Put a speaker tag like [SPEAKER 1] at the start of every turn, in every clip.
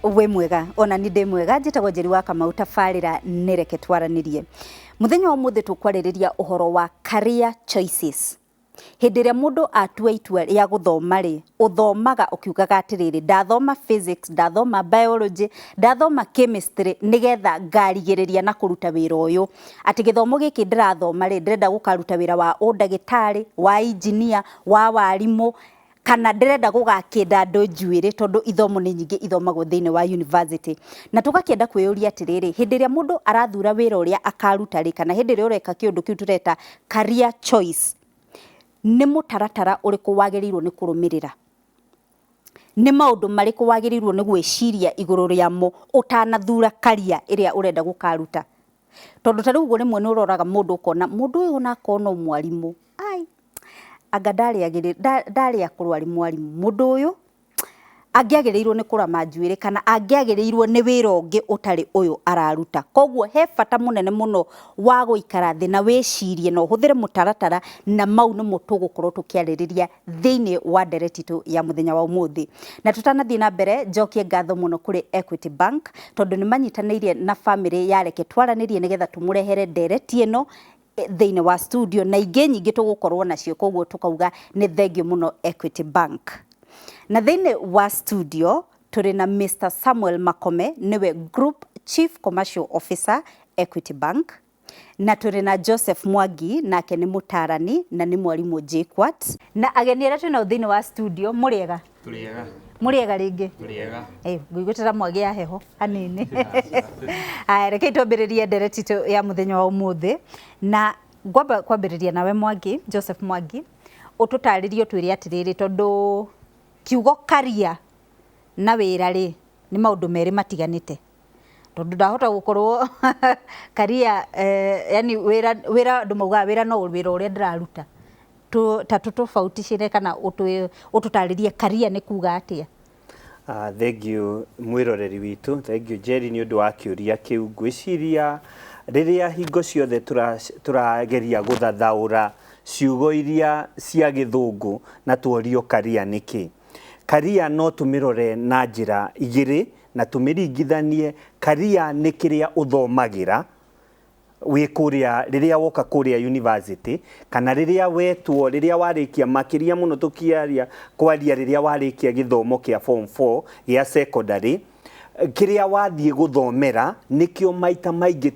[SPEAKER 1] Wĩ mwega? Ona ni ndĩ mwega. Njĩtagwo Njeri wa Kamau. Tabarĩra nĩ Reke Twaranĩrie. Mũthenya wa ũmũthĩ tũkwarĩrĩria ũhoro wa career choices. Hĩndĩ ĩrĩa mũndũ atua itua rĩa gũthoma rĩ, ũthomaga ũkiugaga atĩrĩrĩ, ndathoma physics, ndathoma biology, ndathoma chemistry nĩgetha ngarigĩrĩria na kũruta wĩra ũyũ. Atĩ gĩthomo gĩkĩ ndĩrathoma rĩ, ndĩrenda gũkaruta wĩra wa ũndagĩtarĩ, wa engineer, wa warimũ, kana ndĩrenda gũgakĩnda andũ njuĩrĩ, tondũ ithomo nĩ nyingĩ ithomagwo thĩinĩ wa university. Na tũgakĩenda kwĩyũria atĩrĩrĩ, hĩndĩ ĩrĩa mũndũ arathura wĩra ũrĩa akaruta rĩ, kana hĩndĩ ĩrĩa ũreka kĩũndũ kĩu tũreta career choice, nĩ mũtaratara ũrĩkũ wagĩrĩirwo nĩ kũrũmĩrĩra? Nĩ maũndũ marĩkũ wagĩrĩirwo nĩ gwĩciria igũrũ rĩamo ũtanathura career ĩrĩa ũrenda gũkaruta? Tondũ ta rĩu ũguo rĩmwe nĩ ũroraga mũndũ ũkona mũndũ ũyũ ona akorwo no mwarimũ, ai anga ndarĩ akorwo arĩ mwarimũ, mũndũ ũyũ angĩagĩrĩirwo nĩ kũrama njuĩrĩ kana angĩagĩrĩirwo nĩ wĩra ũngĩ ũtarĩ ũyũ araruta. Koguo he bata mũnene mũno wa gũikara thĩ na wĩcirie na ũhũthĩre mũtaratara, na mau nĩmo tũgũkorwo tũkĩarĩrĩria thĩinĩ wa ndereti itũ ya mũthenya wa ũmũthĩ. Na tũtanathiĩ na mbere, njokie ngatho mũno kũrĩ Equity Bank, tondũ nĩ manyitanĩire na bamĩrĩ ya Reke Twaranĩrie nĩgetha tũmũrehere ndereti ĩno thĩinĩ wa studio, na ingĩ nyingĩ tũgũkorwo nacio. Koguo tũkauga nĩ thengio mũno Equity Bank. Na thĩinĩ wa studio tũrĩ na Mr Samuel Makome, nĩwe Group Chief Commercial Officer, Equity Bank. Na tũrĩ na Joseph Mwangi, nake nĩ mũtarani na nĩ mwarimũ JKUAT. Na ageni arĩa twĩ nao thĩinĩ wa studio, mũrĩega?
[SPEAKER 2] Tũrĩega.
[SPEAKER 1] Mũrĩega rĩngĩ?
[SPEAKER 2] Tũrĩega.
[SPEAKER 1] Ngũigua ta mwagĩa heho hanini. Aya, rekei twambĩrĩrie ndereti itũ ya mũthenya wa ũmũthĩ. Na ngwamba kwambĩrĩria nawe Mwangi, Joseph Mwangi, ũtũtarĩrie ũtwĩre atĩrĩrĩ, tondũ kiugo career na wĩra rĩ, nĩ maũndũ merĩ matiganĩte. Tondũ ndahota gũkorwo career, yani wĩra, wĩra andũ maugaga wĩra no wĩra ũrĩa ndĩraruta. Ta tũtofauticĩre kana ũtũtarĩrie career nĩ kuga atĩa?
[SPEAKER 3] Thank you mwĩroreri witũ, thank you Jerry nĩ ũndũ wa kĩũria kĩu. Ngwĩciria rĩrĩa hingo ciothe tũrageria gũthathaũra ciugo iria cia gĩthũngũ na tuorio career nĩ kĩ. Career no tũmĩrore na njĩra igĩrĩ na tũmĩringithanie. Career nĩ kĩrĩa ũthomagĩra wĩ kũrĩa, rĩrĩa woka kũrĩa university, kana rĩrĩa wetwo, rĩrĩa warĩkia, makĩria mũno tũkĩaria kwaria rĩrĩa warĩkia gĩthomo kĩa form 4 gĩa secondary, kĩrĩa wathiĩ gũthomera nĩkĩo maita maingĩ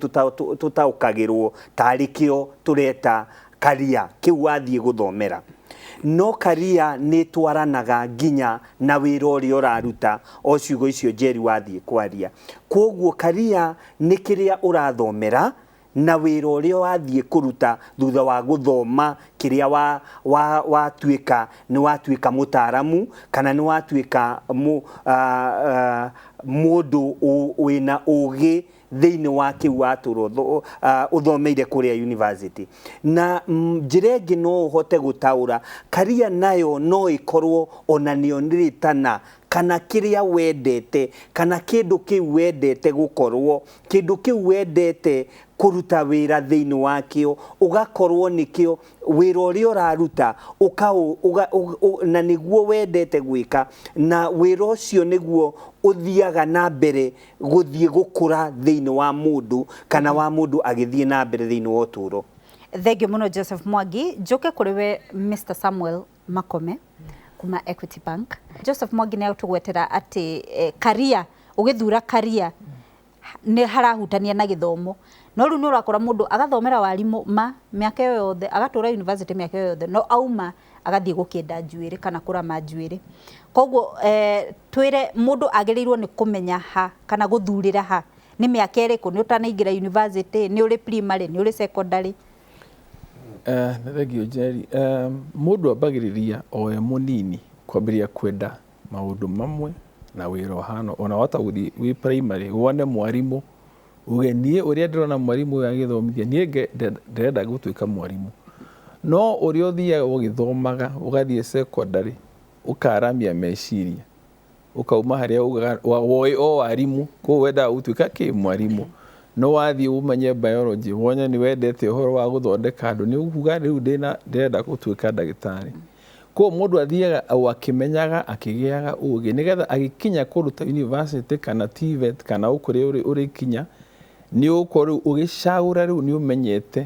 [SPEAKER 3] tũtaũkagĩrwo tarĩ kĩo tũreta career, kĩu wathiĩ gũthomera. No career nĩ twaranaga nginya na wĩra ũrĩa ũraruta, o ciugo icio Jerry wathiĩ kwaria. Koguo career nĩ kĩrĩa ũrathomera na wĩra ũrĩa wathiĩ kũruta thutha wa gũthoma kĩrĩa watuĩka, nĩ watuĩka mũtaaramu kana nĩ watuĩka mũndũ wĩna ũgĩ thĩinĩ wa kĩu watũra ũthomeire kũrĩa university. Na njĩra ĩngĩ no ũhote gũtaũra career nayo no ĩkorwo ona nĩyo nĩrĩtana kana kĩrĩa wendete, kana kĩndũ kĩu wendete gũkorwo, kĩndũ kĩu wendete kũruta wĩra thĩinĩ wakĩo, ũgakorwo nĩkĩo wĩra ũrĩa ũraruta, na nĩguo wendete gwĩka, na wĩra ũcio nĩguo ũthiaga na mbere gũthiĩ gũkũra thĩinĩ wa mũndũ, kana wa mũndũ agĩthiĩ na mbere thĩinĩ wa ũtũũro.
[SPEAKER 1] Thank you mũno Joseph Mwangi. Njoke kũrĩ we Mr Samuel Makome kuma Equity Bank. Joseph Mwangi nĩ atũgwetera atĩ career, ũgĩthura career nĩ harahutania na gĩthomo. No rĩu nĩ ũrakora mũndũ agathomera warimũ ma mĩaka ĩyo yothe, agatũra university mĩaka ĩyo yothe, no auma agathiĩ gũkĩnda njuĩrĩ kana kũrama njuĩrĩ. Koguo twĩre mũndũ agĩrĩirwo nĩ kũmenya ha kana gũthurĩra ha, nĩ mĩaka ĩrĩkũ, nĩ ũtanaingĩra university, nĩ ũrĩ primary, nĩ ũrĩ secondary?
[SPEAKER 4] Thank you Jerry. Mũndũ ambagĩrĩria o e mũnini kwambĩrĩria kwenda maũndũ mamwe na wĩra ũhana, ona wahota gũthiĩ wĩ primary wone mwarimũ uge niĩ ũrĩa ndĩrona mwarimũ ũyũ agĩthomithia niĩ ndĩrenda gũtuĩka mwarimũ. No ũrĩa ũthiaga ũgĩthomaga ũgathiĩ secondary ũkaramia meciria, ũkauma harĩa ugaga woĩ o warimũ, koguo wendaga gũtuĩka kĩ mwarimũ. No wathiĩ ũmenye biology wone nĩ wendete ũhoro wa gũthondeka andũ, nĩ ũkuga rĩu ndĩrenda gũtuĩka ndagĩtarĩ. Koguo mũndũ athiaga o akĩmenyaga, akĩgĩaga ũgĩ, nĩgetha agĩkinya kũndũ ta university kana TVET kana o kũrĩa ũrĩkinya, nĩ ũgũkorwo rĩu ũgĩcagũra, rĩu nĩ ũmenyete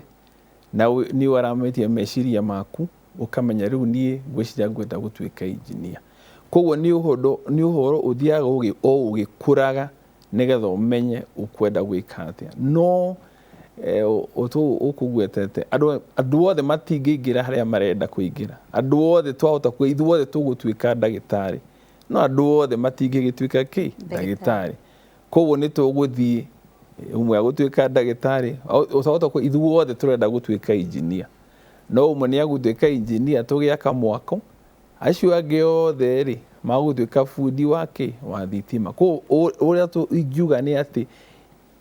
[SPEAKER 4] na nĩ waramĩtie meciria maku, ũkamenya rĩu niĩ ngwĩciria ngwenda gũtuĩka engineer. Koguo nĩ ũhoro ũthiaga o ũgĩkũraga nĩgetha ũmenye ũkwenda gwĩka atĩa. No ũkũgwetete andũ othe matingĩingĩra harĩa marenda kũingĩra. Andũ othe twahota kuga ithuothe tũgũtuĩka ndagĩtarĩ, no andũ othe matingĩgĩtuĩka kĩ ndagĩtarĩ. Koguo nĩ tũgũthiĩ ũmwe agũtuĩka ndagĩtarĩ, ũtahota kuga ithuothe tũrenda gũtuĩka engineer, no ũmwe nĩ agũtuĩka engineer tũgĩaka mwako, acio angĩ othe rĩ magũtuĩka bundi wa kĩ wa thitima. Koguo ũrĩa ingiuga nĩ atĩ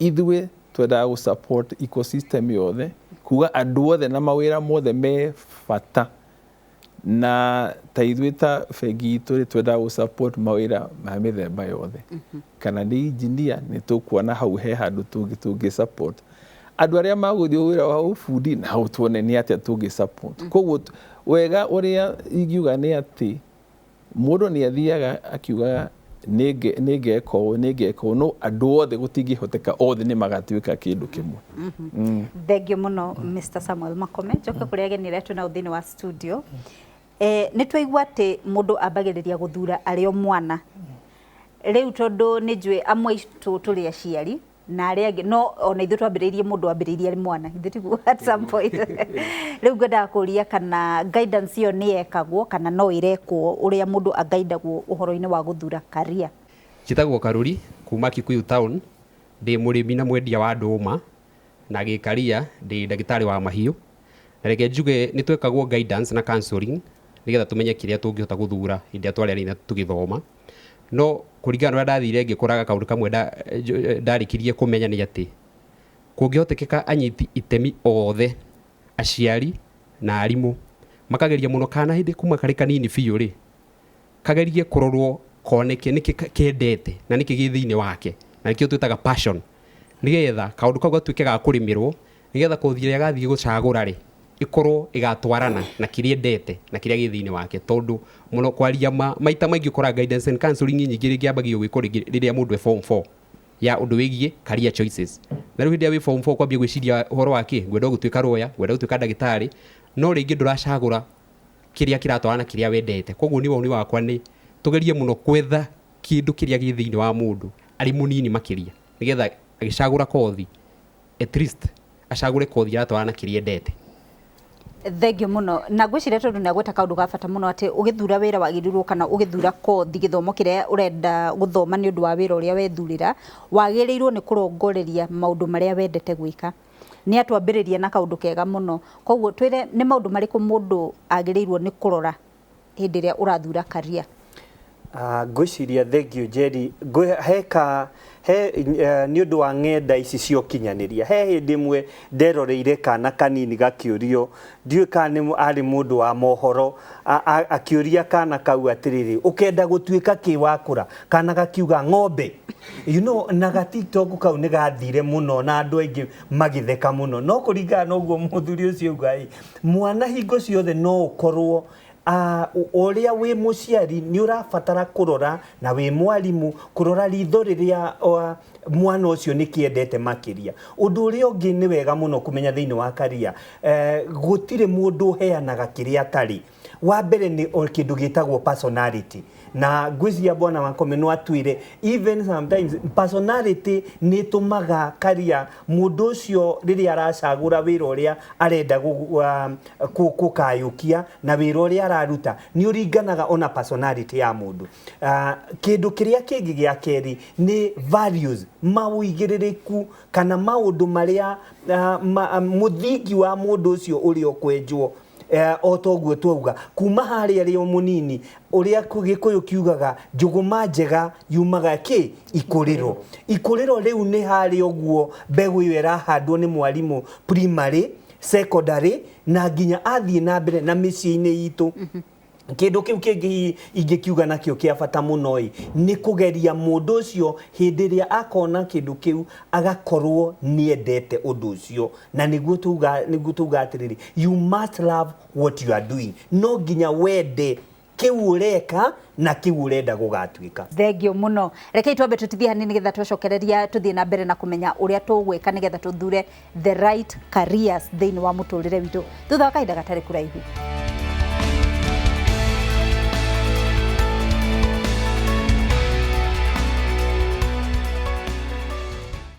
[SPEAKER 4] ithuĩ twendaga gũ support ecosystem yothe, kuga andũ othe na mawĩra mothe me bata, na ta ithuĩ ta bengi itũ rĩ twendaga gũ support mawĩra ma mĩthemba yothe. Kana nĩ engineer, nĩ tũkuona hau he handũ tũngĩ support. Andũ arĩa magũthiĩ wĩra wa ũbundi, na hau tuone nĩ atĩa tũngĩ support. Koguo wega ũrĩa ingiuga nĩ atĩ mũndũ nĩ athiaga akiugaga nĩ ngeka ũũ, nĩ ngeka ũũ, no andũ othe gũtingĩhoteka othe nĩ magatuĩka kĩndũ kĩmwe.
[SPEAKER 1] Thengiũ mũno Mr Samuel Makome. Njoke kũrĩ ageni arĩa twĩ nao thĩinĩ wa studio. Nĩ twaigua atĩ mũndũ ambagĩrĩria gũthura arĩ o mwana. Rĩu tondũ nĩ njũĩ amwe aitũ tũrĩ aciari na arĩa angĩ no ona ithuĩ twambĩrĩirie, mũndũ ambĩrĩirie arĩ mwana, ithuĩ tiguo at some point. Rĩu ngwendaga kũria kana guidance ĩyo nĩ yekagwo kana no ĩrekwo, ũrĩa mũndũ angaidagwo ũhoro-inĩ wa gũthura career.
[SPEAKER 2] Njĩtagwo Karuri kuma Kikuyu town, ndĩ mũrĩmi na mwendia wa ndũma, na gĩkaria ndĩ ndagĩtarĩ wa mahiũ. Na reke njuge nĩ twekagwo guidance na counseling nĩgetha tũmenye kĩrĩa tũngĩhota gũthura hĩndĩ ĩrĩa twarĩ anini na tũgĩthoma. No kũringana na ũrĩa ndathire ngĩkũraga, kaũndũ kamwe ndarĩkirie kũmenya nĩ atĩ kũngĩhotekeka anyiti itemi othe, aciari na arimũ, makageria mũno kana hĩndĩ kuma karĩ kanini biũ rĩ, kagerie kũrorwo koneke nĩkĩ kendete na nĩkĩ gĩ thĩinĩ wake, na nĩkĩo twĩtaga passion, nĩgetha kaũndũ kau gatuĩke ga kũrĩmĩrwo, nĩgetha kothi ĩrĩa gathiĩ gũcagũra rĩ ĩkorwo ĩgatwarana na kĩrĩa endete na kĩrĩa gĩ thĩinĩ wake. Tondũ mũno kwaria ma, maita maingĩ ũkoraga guidance and counseling nyingĩ rĩngĩ yambagio gwĩkwo rĩngĩ rĩrĩa mũndũ e form 4 ya ũndũ wĩgiĩ career choices. Na rĩu hĩndĩ ĩrĩa wĩ form 4 kwambia gwĩciria ũhoro wa kĩ, ngwenda gũtuĩka lawyer, ngwenda gũtuĩka ndagĩtarĩ, no rĩngĩ ndũracagũra kĩrĩa kĩratwarana na kĩrĩa wendete. Koguo niĩ woni wakwa nĩ tũgerie mũno gwetha kĩndũ kĩrĩa gĩ thĩinĩ wa mũndũ arĩ mũnini makĩria, nĩgetha agĩcagũra kothi at least acagũre kothi ĩratwarana na kĩrĩa endete.
[SPEAKER 1] Thengiũ mũno. Na ngwĩciria tondũ nĩ agweta kaũndũ ga bata mũno, atĩ ũgĩthura wĩra wagĩrĩirwo kana ũgĩthura kothi, gĩthomo kĩrĩa ũrenda gũthoma nĩ ũndũ wa wĩra ũrĩa wethurĩra, wagĩrĩirwo nĩ kũrongoreria maũndũ marĩa wendete gwĩka. Nĩ atwambĩrĩria na kaũndũ kega mũno. Koguo twĩre nĩ maũndũ marĩkũ mũndũ agĩrĩirwo nĩ kũrora hĩndĩ ĩrĩa ũrathura career.
[SPEAKER 3] Ngwĩciria thengiũ Njeri, heka he nĩ ũndũ wa ng'enda ici cia ũkinyanĩria. He hĩndĩ ĩmwe nderoreire kana kanini gakĩũrio, ndiũĩ kana nĩ arĩ mũndũ wa mohoro, akĩũria kana kau atĩrĩrĩ, ũkenda gũtuĩka kĩ wakũra? Kana gakiuga ng'ombe. Na ga TikTok kau nĩ gathire mũno na andũ aingĩ magĩtheka mũno. No kũringana na ũguo mũthuri ũcio auga ĩ, mwana hingo ciothe no ũkorwo ũrĩa wĩ mũciari nĩ ũrabatara kũrora, na wĩ mwarimũ kũrora ritho rĩrĩa mwana ũcio nĩ kĩendete makĩria. Ũndũ ũrĩa ũngĩ nĩ wega mũno kũmenya thĩinĩ wa career, gũtirĩ mũndũ ũheanaga kĩrĩa atarĩ. Wa mbere nĩ kĩndũ gĩtagwo personality, na ngwĩciria bwana Makome no atwĩre even sometimes personality nĩ ĩtũmaga career mũndũ ũcio rĩrĩa aracagũra wĩra ũrĩa arenda gũkayũkia na wĩra ũrĩa araruta nĩ ũringanaga ona personality ya mũndũ. Kĩndũ kĩrĩa kĩngĩ gĩa kerĩ nĩ values, mawĩigĩrĩrĩku kana maũndũ marĩa mũthingi wa mũndũ ũcio ũrĩa ũkwenjwo. O toguo twauga kuma harĩa arĩ o mũnini, ũrĩa Gĩkũyũ kiugaga njũgũma njega yumaga kĩ ikũrĩro. Ikũrĩro rĩu nĩ harĩa ũguo mbegũ ĩyo ĩrahandwo nĩ mwarimũ primary, secondary, na nginya athiĩ na mbere na mĩciĩ-inĩ itũ. Kĩndũ kĩu kĩngĩ hihi ingĩkiuga nakĩo kĩa bata mũno ĩ, nĩ kũgeria mũndũ ũcio hĩndĩ ĩrĩa akona kĩndũ kĩu agakorwo nĩendete ũndũ ũcio, na nĩguo tuuga atĩrĩrĩ, you must love what you are doing. No nginya wende kĩu ũreka na kĩu ũrenda gũgatuĩka.
[SPEAKER 1] Thengio mũno. Rekei twambe tũtithie hanini nĩgetha twacokereria tũthiĩ na mbere na kũmenya ũrĩa tũgwĩka nĩgetha tũthure the right careers thĩinĩ wa mũtũrĩre witũ thutha wa kahinda gatarĩ kũraihu.